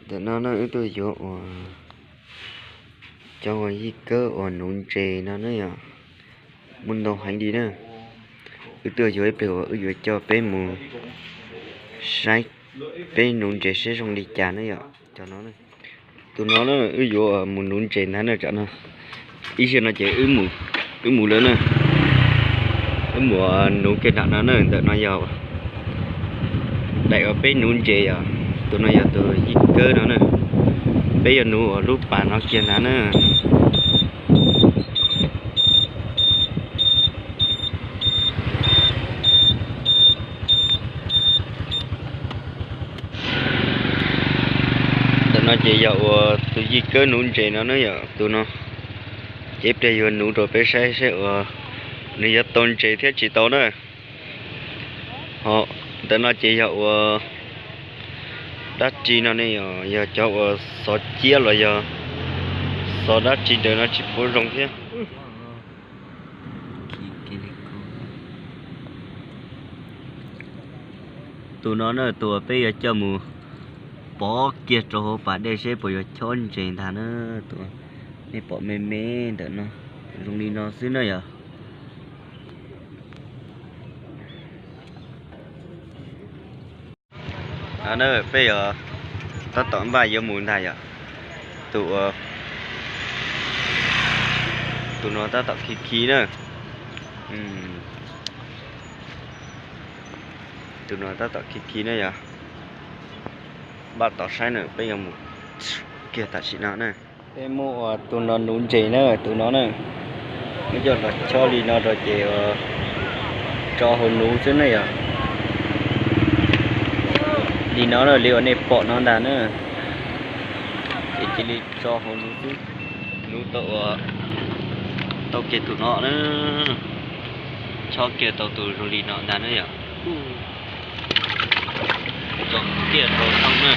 Ntawm no na wb tuaj yuav uas cov uas yij kawb uas nuv ntses no na yom, muaj ntau heev li na. Wb tuaj yuav ib pliag uas wb yuav coj peb mus saib peb nuv ntses saib zoo li cas na yom. Cov no, tus no na wb yuav mus nuv ntses ntag na, tsam no ib zaug no ces wb mus lawm na. Wb mus nuv kiag nram no na, ntawm no yog daim uas peb nuv ntses yom. Tus no yog tus yij kawb no na. Peb yuav nuv uas lub pas no kiag ntag na. Ntawm no ces yog uas tus yij kawb nuv ntses no na yom, tus no. Ces ib pliag yuav nuv rau peb saib saib uas nws yuav tau ntses thiab tsis tau na. Ho ntawm no ces yog uas dab tsi no ne, yog cov uas xov ciab los yog xov dab tsi ntawm no tsis pub zoo thiab. Tus no na tus uas peb yuav coj mus pov kiag rau hauv pas dej seb puas yuav chob ntses ntag na. Tus nej pom me me ntawm no, zoo li no xwb na yom. Peb yuav tab tom npaj yuav mus ntag yom. Tus, tus no tab tom khi khi na. Tus no tab tom khi khi na yom. Npaj tos saib na, peb yuav mus kiag tam sim no na. Peb muab uas tus no nuv ntses na, tus no na. Muab coj los chob li no rau ces tso hauv nuv xwb na yom. Li no na, li uas nej pom no ntag na. Ces cia li tso hauv nuv xwb. Nuv tau uas tau kiag tus no na. Chob kiag tau tus zoo li no ntag na yom. Tso kiag tau thoob na.